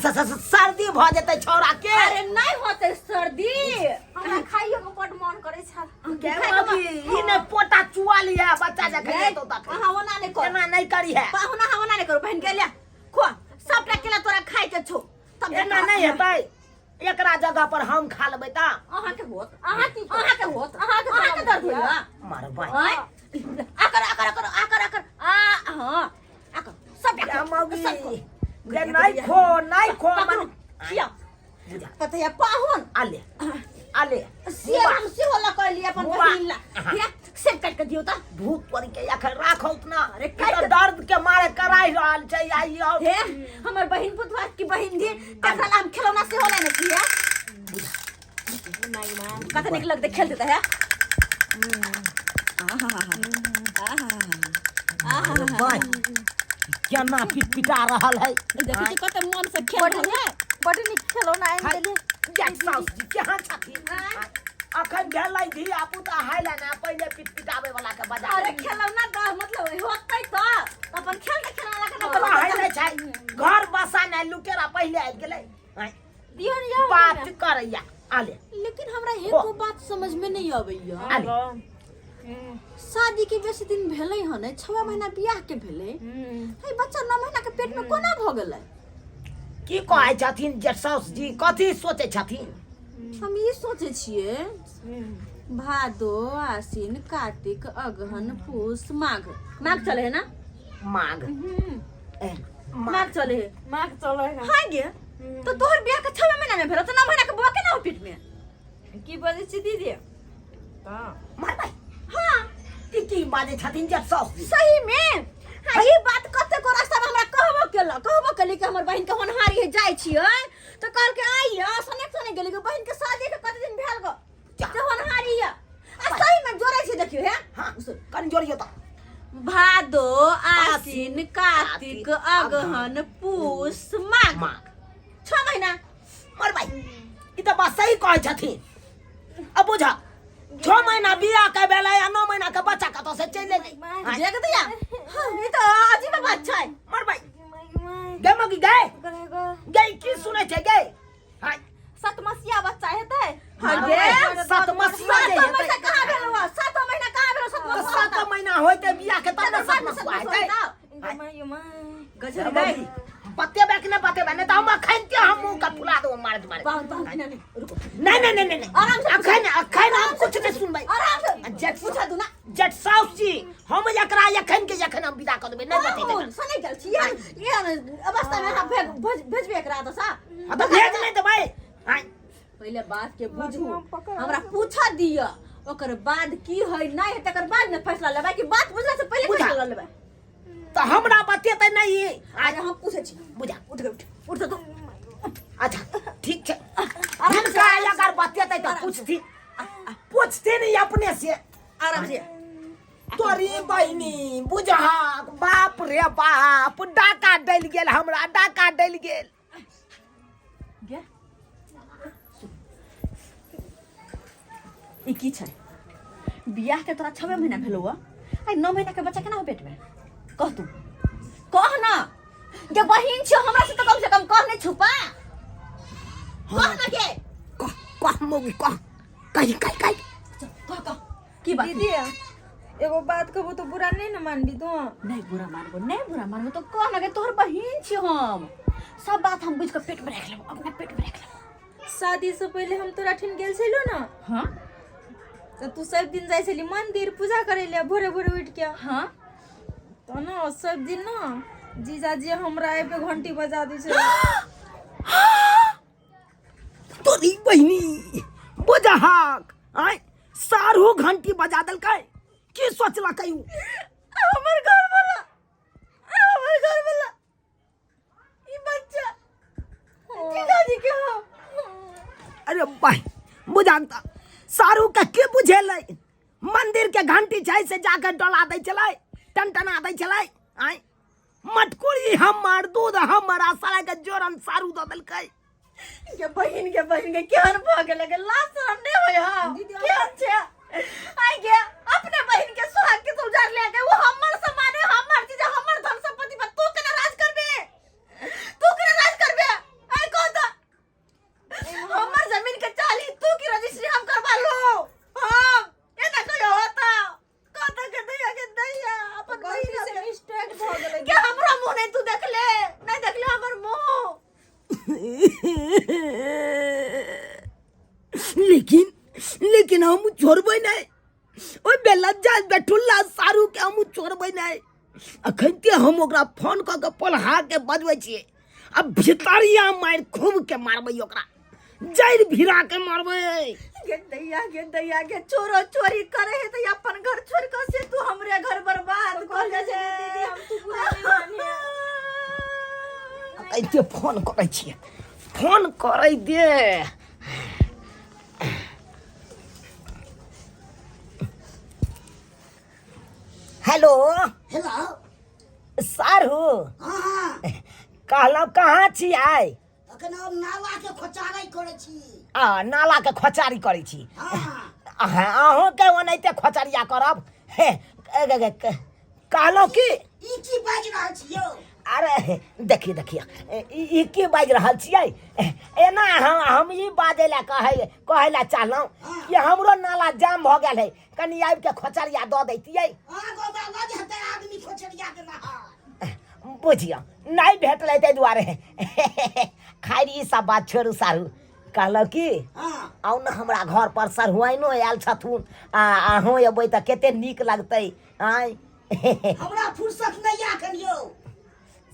सर्दी भऽ जेतै छौड़ा के। अरे नहीं होते सर्दी, हमरा खाइयो के बड मन करै छल। गे मौगी, ई ने पोटा चुआ लिया बच्चा जखन गे, एतौ तखन। अहाँ ओना नहि करू। एना नहि करी है। पाहुना, अहाँ ओना नहि करू। बहिन के ले खो, सबटा केला तोरा खाइ के छौ तब। एना नहि हेतै, एकरा जगह पर हम खा लेबै तऽ अहाँ के होत। अहाँ की करब? अहाँ के होत। अहाँ के अहाँ के दर्द होइया। मारबै। आँय? आकर आकर आकर आकर आकर आ हाँ आकर सब गे मौगी, सब खो। गे नहि खो, नहि खो। पकड़ू, मन खियाओ। बुझा। कतै है पाहुन? आले आले। सेब हम सेहो लऽ कऽ एलियै अपन बुआ। बहिन ला। हे, सेब काटि कऽ दियौ तऽ। भूत पड़ के अखन राखौ ना। अरे, ई काटि तऽ कऽ- दर्द के मारे कराहि रहल छै आ ई और हे, हमर बहिन पुतवा की बहिन धी, तकरा ला हम खेलौना सेहो लेने छियै। कते नीक लगतै खेलतै तऽ। हे भाई, केना पिट पिटा रहल है। देखै छी कते मन से खेल रहल है। बड नीक खेलौना आनि देली। जेठ साउस जी केहन छथिन? अखन भेलै धिया पुता हाय ना, पहिले पिट पिटाबै वाला के बजा। अरे खेलौना दह मतलब होतै तऽ अपन खेलतै, खेलौना के ना। कहै नहि छै घर बसा नहि, लुकेरा पहिले आबि गेलै। आँय, दियौ ने यौ। बात करैया आले। लेकिन हमरा एको बात समझ में नहीं अबैया। आले। शादी के बेसी दिन भेलै हन, 6 महीना बियाह के भेलै हे, बच्चा 9 महीना के पेट में कोना भऽ गेलै? की कहै छथिन जेठ साउस जी? कथी सोचै छथिन? हम ई सोचै छियै, भादो, आसिन, कार्तिक, अगहन, पूस, माघ। माघ चले है ना? माघ ए, माघ चले है। माघ चलै है। हाँ गे, तो तोहर बियाह के 6 महीना में भेल तो 9 महीना के बौआ केना हो पेट में? की बजै छी दीदी तऽ? मारबै। हाँ। ई की बाजै छथिन जेठ साउस जी? सही में हाँ, ई बात कतेको रास्ता में हमरा कहबो केलक, कहबो केली कि हमर बहिन के होनहारी है, जाइ छियै तऽ कहलकै आइया सने सने गेली कि बहिन के शादी के कते दिन भेल गो ते होनहारी है। आ सही में जोड़ै छै, देखियौ हे। हाँ, कनि जोड़ियौ तऽ। भादो, आसिन, कार्तिक, अगहन, पूस, माघ। माघ। 6 महीना। मरबै, ई तऽ बात सही कहै छथिन। अब बुझ, 6 महीना बियाह के भेलै आ 9 महीना के बच्चा कतऽ से चलि एलै? आँय, देख दिया हाँ, ई तऽ अजीब बात छै। मरबै गे मगी, गे गे, की सुनै छै गे? हाय। सतमसिया बच्चा हेतै। हाँ गे। सतमसिया जे सातो हेतै। महीना कहाँ भेल हुआ? 7 महीना कहाँ भेल? तऽ 7 7 महीना होइते बियाह के तब ने सतमसुआ हेतै। गजब गई। बतेबै कि नहि बतेबै? नहि तऽ हम अखन हम मुँह के फुला देबो मारैत मारैत। पाहुन पाहुन, नहीं नहीं, रुको। नहीं नहीं नहीं नहीं। आराम से। अखन अखन हम कुछ नहीं सुनबै। आराम से। जेठ पूछा दू ना। जेठ साउस जी, हम एकरा एखन के एखन हम विदा कऽ देबै, नहि बतेबै। पाहुन सने गेल छी एहन अवस्था में अहाँ भेजबे एकरा तऽ सा? हाँ तऽ भेज नहि देबै? आँय। पहिले बात के बुझू, हमरा पूछा दिअ, ओकर बाद की है नहीं है तकर बाद ने फैसला लेबै कि बात बुझला से पहिले बुझा। फैसला लेबै? तऽ हमरा बतेतै नहि ई? अरे हम पूछै छी। बुझा। उठ उठ उठ तू। अच्छा ठीक छै, हिनका अगर बतेतै तऽ पूछथिन, पूछथिन ई अपने से। आराम से। तोरी बहिनी, बुझहक, बाप रे बाप, डाका डलि गेल हमरा, डाका डलि गेल। गे, ई की छै? बियाह के तोरा 6 महीना भेलौ हँ, आइ 9 महीना के बच्चा केना हो पेट में? कह तू, कह ना गे। बहिन छियो हमरा से तो कम से कम कह, नहीं छुपा, कह ना गे। कह कह मौगी, कह, कही कही कही। चल, कह कह, की बात? दीदी, एगो बात कहबो तो बुरा नहीं न मानबी तू? नहीं बुरा मानबो, नहीं बुरा मानबो तो कह ना गे। तोहर बहिन छी हम, सब बात हम बुझ के पेट में रख लेबो, अपना पेट में रख लेबो। शादी से पहले हम तोरा ठिन गेल छलू ना? हाँ। तऽ तू सब दिन जाइ छली मंदिर पूजा करे ले भोरे भोरे उठ के। हाँ। तऽ न सब दिन न जीजाजी हमरा आबि के घंटी बजा दै छै। तोरी बहिनी, बुझहक, आँय, सारू घंटी बजा देलकै। की सोचलकै उ? हमर घर वाला, हमर घर वाला, ई बच्चा जीजाजी के हो? अरे भाई, बुझाक तऽ सारू के की बुझेलै? मंदिर के घंटी छै से जाके डोला दै छलै, टनटना दै छलै। आँय, मटकुरी हमर, दूध हमर, आ सारा के जोरन सारू दऽ देलकै। के बहिन के, बहिन के केहन भऽ गेल के लाज शरम नहि होय हा? केहन छै आइ गे? अपने बहिन के सुहाग के तो उजार ले के, वो हमर सामान है, हमर चीज है, हमर धन संपत्ति पर तू केना राज करबे? तू केना राज करबे? आइ लेकिन लेकिन हम छोड़बै नहि ओहि बेलज्जा बेठुल्ला सारूके हम छोड़बै नहि अखन हम ओकरा फोन कऽ के पोल्हा के बजबै छियै आ भितरिया मारि खूब के मारबै ओकरा जड़ि भिड़ा के मारबै गे दैया गे दैया गे चोरो चोरी करे है तो अपन घर छोड़ के से तू हमरे घर बर्बाद कर दे दीदी हम तू बुरा नहीं मानिए एते फोन करै छियै फोन करै दे हेलो हेलो सारू हाँ हाँ कहलहुँ कहाँ छी आइ अखन हम नाला के खोचारै करै छी आ नालाके खोचारी करै छी हाँ अहाँ अहूँके ओनाहिते खोचरिया करब हे कहलहुँ की ई की बाजि रहल छी यौ अरे देखिए देखिए ई की बाजि रहल छियै एना हम ई बाजै लए कहै कहै लए चाहलहुँ कि हमरो नाला जाम भऽ गेल है कनि आबिके खोचरिया दऽ दैतियै हाँ गोबा लग हेतै आदमी खोचरिया के बाहर बुझियौ नहि भेटलै ताहि दुआरे खैर ई सब बात छोड़ू सारू कहलहुँ की हाँ आउ ने हमरा घर पर सरहुआइनो आयल छथुन आ अहूँ अयबै तऽ कते नीक लगतै आँय हमरा फुर्सत नहि यऽ एखन यौ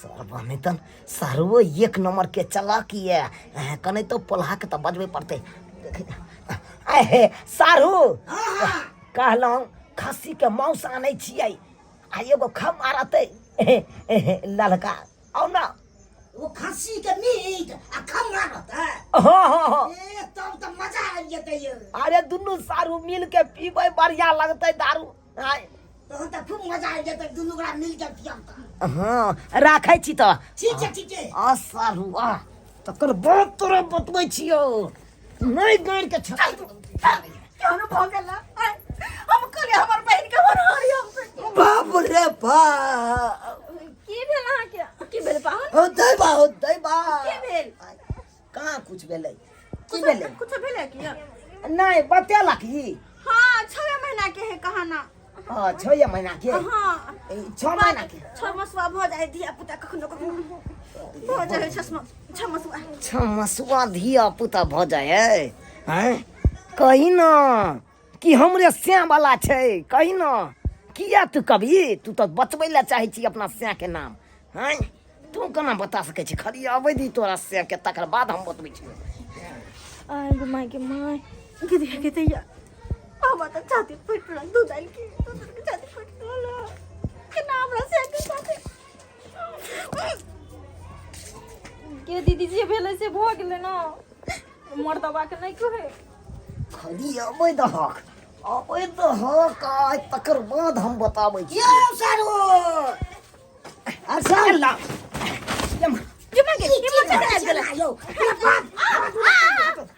सरबा नहि तऽ सरवो एक नंबर के चलाक ये कने तो पोल्हा के तऽ बजबे पड़तै आहे सारू हाँ हाँ कहलहुँ खस्सी के मांस आनै छियै आ एगो खम मारतै ललका आउ ना ओ खस्सी के मीट आ खम मारतै हाँ हाँ हाँ ए तब तऽ मजा आबि जेतै यौ अरे दुनू सारू मिल के पीबै बढ़िया लगतै दारू आय तहन तऽ खूब मजा आबि जेतै दुनू गोरा मिल के पियब तऽ हँ राखै छी तऽ ठीक छै ठीक छै आ सारू आ तकर बाद तोरा बतबै छियौ नहि गाड़ि के छटा केहन भऽ गेल आय, हम कहलियै हमर बहिन के होनहारी हम बाप रे बाप की भेल अहाँके की भेल पाहुन हो दैबा हो दैबा की भेल कहाँ कुछ भेलै की भेलै कुछ भेलै की नहि बतेलक ई हाँ छवे महीना के है कहाना हाँ छः महीना के हाँ ई छः महीना के छह मसुआ भऽ जाइ धिया पुता कखनो कखनो भऽ जाइ छह मसुआ छः मसुआ धिया पुता भऽ जाइ है हैं कही न कि हमरे श्याम वाला छै कही न किया तू कभी तू तऽ बचबै लए चाहै छी अपना श्या के नाम हैं तू केना बता सकै छी खाली अबै दी तोरा श्या के तकर बाद हम बतबै छी आय गो माय के माय गे दैया गे दैया हमरा तऽ छाती फटि रहल दूध आयल के दूध के छाती फटि रहल केना हमरा से के साथे के दीदी जे भेलै से भऽ गेलै ने मर्दबा के नहि कहै खाली अबै दहक अबै दहक आइ तकर बाद हम बताबै छी यौ सारू अरे ला ये मांगे ये मांगे आबि गेलै यौ बाप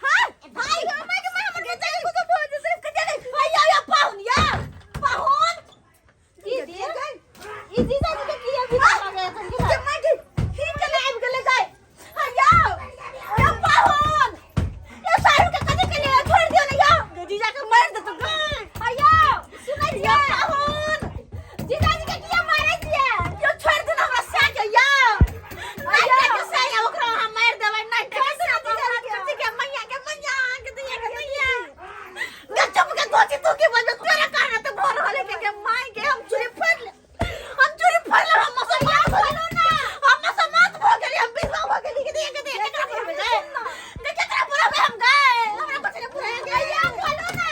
हाय हाय गे माय के माय हमर बच्चा के कुछो भऽ जेतै कते हाय या या पाहुन या पाहुन दीदी ई जीजाजी के किया भीतर लगे एखन के के माय के ही चले आबि गेलै गाय हाय या या पाहुन या सारू के कते के लिए छोड़ दियो ने या गे जीजा के मार देतो गाय हाय या सुनै छियै पाहुन जीजाजी के किया मारै छियै यो छोड़ दियो हमरा सा के या नहीं के सा या ओकरा हम मार देबै नहीं के सा जीजा के मैया के मैया के दैया के दैया गजब के गोची तू के बजो तेरा कारण तो भर रहले के के माई के हम चूड़ी फोड़ ले हम चूड़ी फोड़ ले हम मसमात हो ना हम मसमात भ गेली हम विधवा भ गेली के दे के दे केकरा पर गए के केकरा पर हम गए हमरा कुछ नहीं पूरा गए या बोलो ना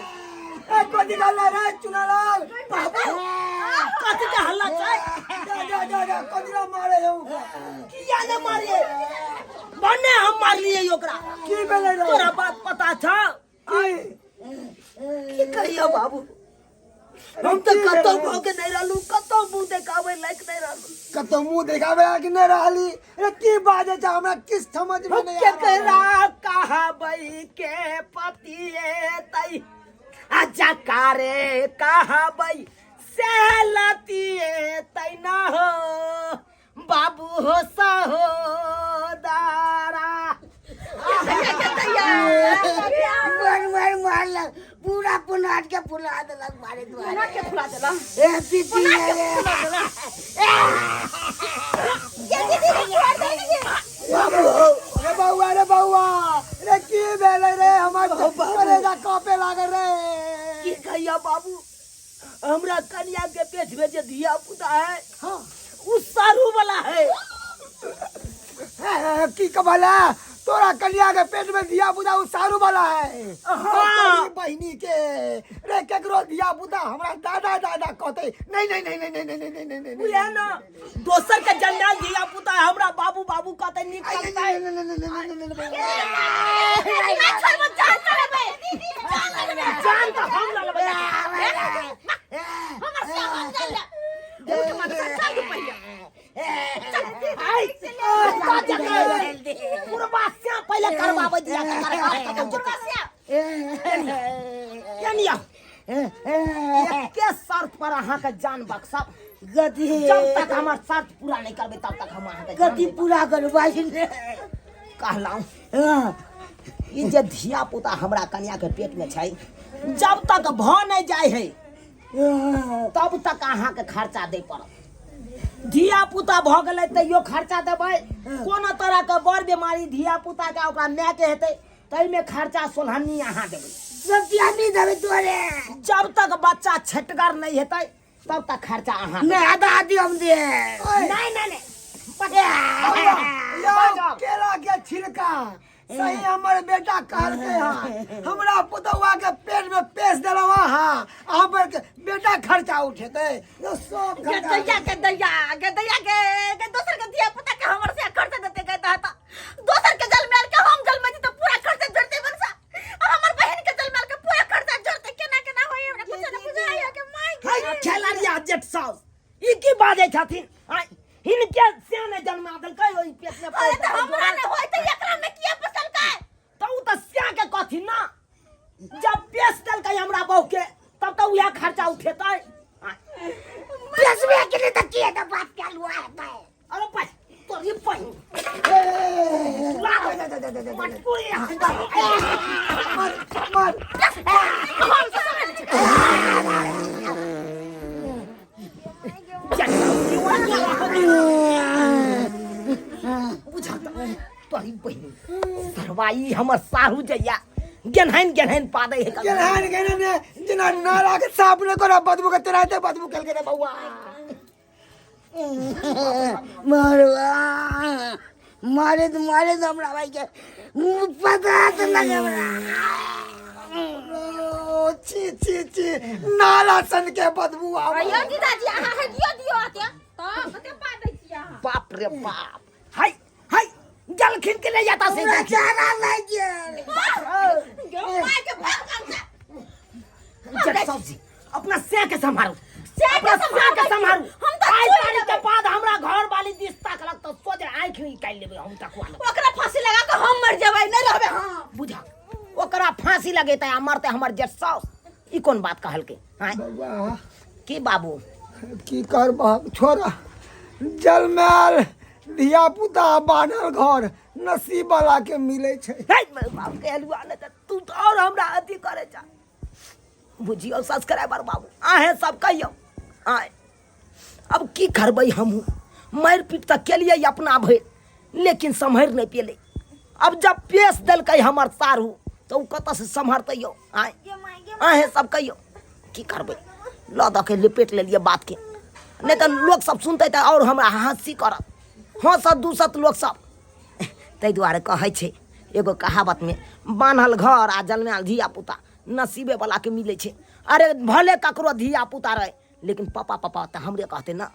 कथी के हल्ला रे चुनालाल बाबू कथी के हल्ला छै जा जा जा जा कथी ला मारे है ओकरा किया ने मारिए भने हम मारलिए ओकरा की भेलै रे तोरा बात पता छौ की की कहियो बाबू हम तऽ कतौ भऽ के नहि रहलू कतौ मुँह देखाबै लायक नहि रहलू कतौ मुंह देखाबे लायक नहि रहली अरे की बाजै छै हमरा किछ समझ में नहि आबि रहल। केकरा कहबै के पतिएतै आ जकारे कहबै से लतिएतै न हो बाबू हो सहोदारा। पूरा पुनाट के फुला देलक मारे दुआरे। पुनाट के फुला देलक। ए पीती रे। ये दीदी के छोड़ दे दीदी। बाबू रे बउआ, रे बउआ रे, की भेलै रे? हमर कलेजा कांपे लागल रे। की कहिया बाबू, हमरा कन्या के पेट में जे धिया पुता है, हाँ, उ सारू वाला है। हे, की कबला तोरा कन्या के पेट में धिया पुता उ सारू वाला है? हाँ। तोरी बहिनी के रे, केकरो धिया पुता हमरा दादा दादा कहते नहीं नहीं नहीं नहीं नहीं नहीं नहीं नहीं नहीं। बुझे ना, दोसर के जंजाल धिया पुता है, हमरा बाबू बाबू कहते निक नहीं लगता है। नहीं नहीं नहीं नहीं नहीं नहीं। ना छोड़बो, जान चलेबै, जान लेबै। जान तो हम ललबै। हमर से हम जान ले। उठ मत चल पहिले। आई पुरबा से पहिले करवाबै दिया के पुरबा से। केनिया एके शर्त पर अहाँके जान बख्शब। गति? जब तक हमर शर्त पूरा नहीं करबै तब तक हम अहाँके जान गति नहि पूरा करबै ने? कहलहुँ, ई जे धिया पुता हमरा कन्या के पेट में छै, जब तक भऽ नहि जाइ है तब तक अहाँके खर्चा दै पड़त। धिया पुता भऽ गेलै तैयो खर्चा देबै। कोनो तरहके बड़ बीमारी धिया पुताके ओकरा मायके हेतै, ताहिमे खर्चा सोलहन्नी अहाँ देबै। सब नहीं देबै तोरे। जब तक बच्चा छटगर नहीं हेतै तब तक खर्चा अहाँ नहीं, आधा आधी हम दे। नहीं नहीं नहीं। यौ, केला के छिलका सही हमर बेटा कहलकै हँ, हमरा पुतौआ के पेट में पेश देलहुँ। हाँ, हमर के बेटा खर्चा उठेतै यौ, सब खर्चा। दैया के दैया के दैया के के दोसर के धिया पुता के हमर से खर्चा देते के दाता। दोसर के जलमेल के हम जलमे त पूरा खर्चा जोड़ते बनसा, आ हमर बहन के जलमेल के पूरा खर्चा जोड़ते। केना केना होई, हमरा कुछ न बुझाय के माय। हाय खेलरिया जेठ साउस, ई की बाजै छथिन? आँय, हिनके से नहि जन्मा देलकै ओहि पेट में? अरे त हमरा ने होय त एकरा में किया फसलकै? तऽ उ तऽ स्या के कहथिन ना, जब पेश देलकै हमरा बहू के तब तऽ उएह खर्चा उठेतै। आँय, पेशवे के लिए तो किए तो बात क्या लुआ है? अरे भाई तोरी बहिन मटकुरी यहाँ। मार। हम से समझ छै। बुझल तोरी बहिन सरवाई हमर साहू जैया गेन्हैन गेन्हैन पादै है। गेलहन गेलहन ने जेना नाला के साफ ने करा बदबू के तेनाहिते बदबू केलकै रे बउआ। मरवा मारे तो मारे तो हमरा भाई के पता तो लगे हमरा। ओ, छी छी छी, नाला सन के बदबू आबै। अयो जीजाजी, अहाँ हे दियो दियो आते त कते पादै छी अहाँ। बाप रे बाप, हाय हाय, जलखिन के ले जाता से। हमरा चारा लागि गेल। गे माय के भगवान से। जेठ सब्जी अपना से के संभारू। से के अपना से के संभारू। हम त आइ छोड़ि तारीख के देबै। बाद हमरा घर वाली दिस ताकलक तऽ सोझे आँखि निकालि लेबै हम तकुआ लग। ओकरा फांसी लगा के हम मर जेबै, नहीं रहबै हम। बुझा, ओकरा फांसी लगेतै आ मरतै हमर जेठ साउस, ई कोन बात कहलकै? आँय? बउआ। की बाबू? की करबह, छोड़। जलमायल धिया पुता बान्हल घर नसीब वाला के मिलै छै। हे बाप के हलुआ ने तऽ तू तऽ और हमरा अथी करे जा। बुझियौ सब्सक्राइबर बाबू, अहें सब कहियौ, आँय अब की करबै? हमहूँ मारि पीट तऽ केलियै अपना भरि, लेकिन सम्हरि नहि पेलै। अब जब पेश देलकै हमर साढ़ू तऽ ओ कतऽसँ सम्हरतै यौ? आँय, अहें सब कहियौ, की करबै? लऽ दऽ के लपेट लेलियै बातके, नहि तऽ लोक सब सुनतै तऽ आओर हमरा हँसी करत, हँसत दूसत लोक सब। ताहि दुआरे कहै छै एगो कहावतमे, बान्हल घर आ जन्मायल धिया पुता नसीबे वाला के मिलै छै। अरे भले ककरो धिया पुता रहे, लेकिन पापा पापा तऽ हमरे कहतै ने।